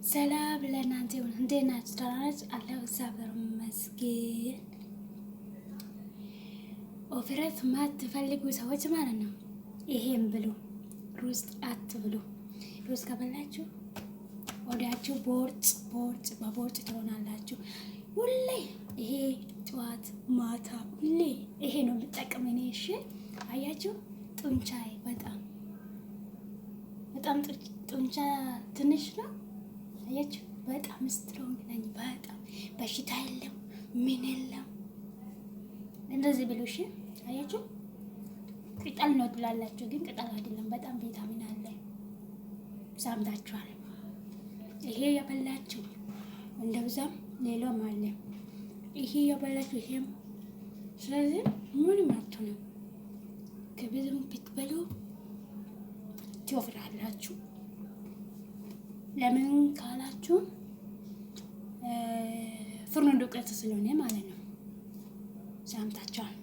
ሰላም ለእናንተ ይሁን። እንዴት ናችሁ? ደህና ናችሁ? አለሁ፣ እግዚአብሔር ይመስገን። ውፍረት ማትፈልጉ ሰዎች ማለት ነው ይሄን ብሉ፣ ሩዝ አትብሉ። ሩዝ ከበላችሁ ወዲያችሁ ቦርጭ ቦርጭ በቦርጭ ትሆናላችሁ። ሁሌ ይሄ ጠዋት ማታ ሁሌ ይሄ ነው የምጠቀም እኔ። እሺ አያችሁ፣ ጡንቻዬ በጣም በጣም ጡንቻ ትንሽ ነው። አያችሁ፣ በጣም strong ነኝ። በጣም በሽታ የለም፣ ምን የለም። እንደዚህ ብሉ። እሺ አያችሁ፣ ቅጠል ነው ትላላችሁ፣ ግን ቅጠል አይደለም። በጣም ቪታሚን አለ። ሰምታችኋል። ይሄ የበላችሁ እንደብዛም ሌላም አለ። ይሄ የበላችሁ ይሄም፣ ስለዚህ ምንም አትሆንም። ከብዙም ብትበሉ ትወፍራላችሁ። ለምን ካላችሁ ፍርኖ ዱቄት ስለሆነ ማለት ነው። ሰምታችኋል።